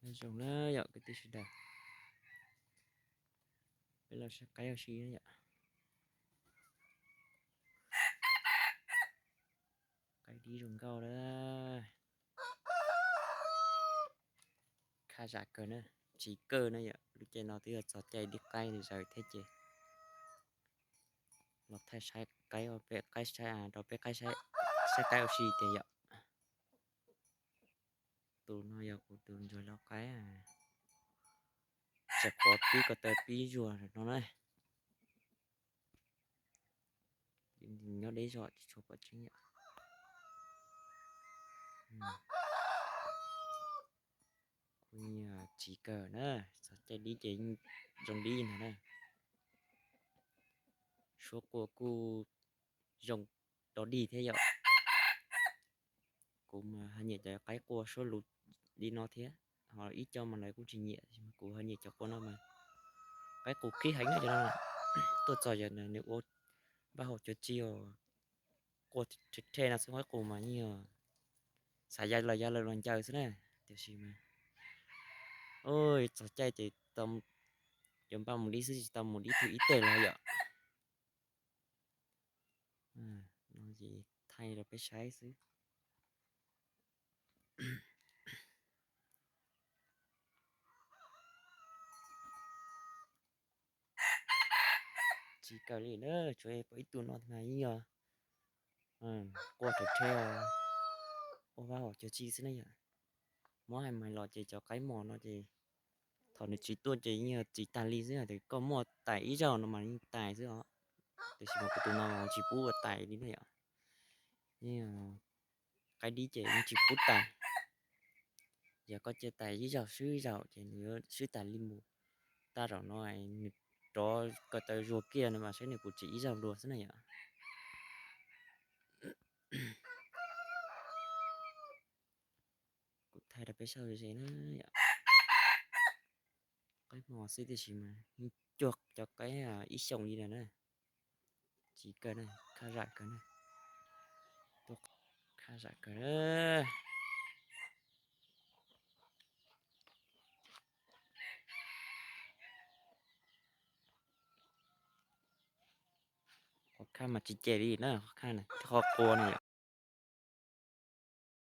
Nyob zoo na yom kwv tij sawv daws, peb los saib qaib ua si na yom. Qaib dib zoo nkauj na. Khaj zam kawg na, chiv kawg na yom. Lub caij no twb yog txog caij dib qaib zaws thiab ces los thaij saib qaib, peb qaib saib, rau peb qaib saib, saib qaib ua si tias yom. Tus no yog kuv tus ntsuag lau qaib, tseem qhuav pib ko taw pib zuag no na. Nyob deb zog tsis tshua pom tseeb yom. Kuj yog chiv kawg na, txog caij dib ces zoo dib ntag na. Suab qua kuj zoo dog dig thiab yom. Kuv mas ho nyiam cov qaib qua suab luv li no thiab, ho ib co mas lawv kuj tsis nyiam, kuv ho nyiam cov qua no mas qaib qus qhib heev na cov no. Tuaj txog yog nws ua vaj haum cov tsi os, qua rhe rhe no xwb, qaib qus mas yeej xav ya los ya los ncaws xwb na. Tiam sis mas txog caij ces cov npaj mus dib xwb tsis tau mus dib thwv ib teg los yom. No ces thaij rau peb saib xwb. Tsis kawg li na, tsuas pom ib tug no mas yeej yog qua rhe rhe ua vaj haum cov tsi xwb na yom. Muab hais mas los ces cov qaib mos no ces thaum nws tsis tuaj ces yeej yog tsis tas li xwb, tias koj muaj tais ib zaug no mas yeej tais xwb os. Tiam sis mas kuv tus no mas tsis pub ua tais li na yom. Yeej qaib dib ces yeej tsis pub tais. Yog koj cia tais ib zaug swb ib zaug ces nws yuav swb tas li mus. Tag zaum no nws rov ko taw zuag kiag no mas saib nws puas tsis ib zaug dua xwb na yom. Kuv thaij rau peb saib ze na yom. Qaib hmo xwb tiam sis mas yeej cuag cov qaib ib xyoos li lawm na. Tsis kawg na, khaj zam kawg na. Khaj zam kawg na. Qhov khaj mas tsis cem li na, qhov khaj na, qhov qua na yom.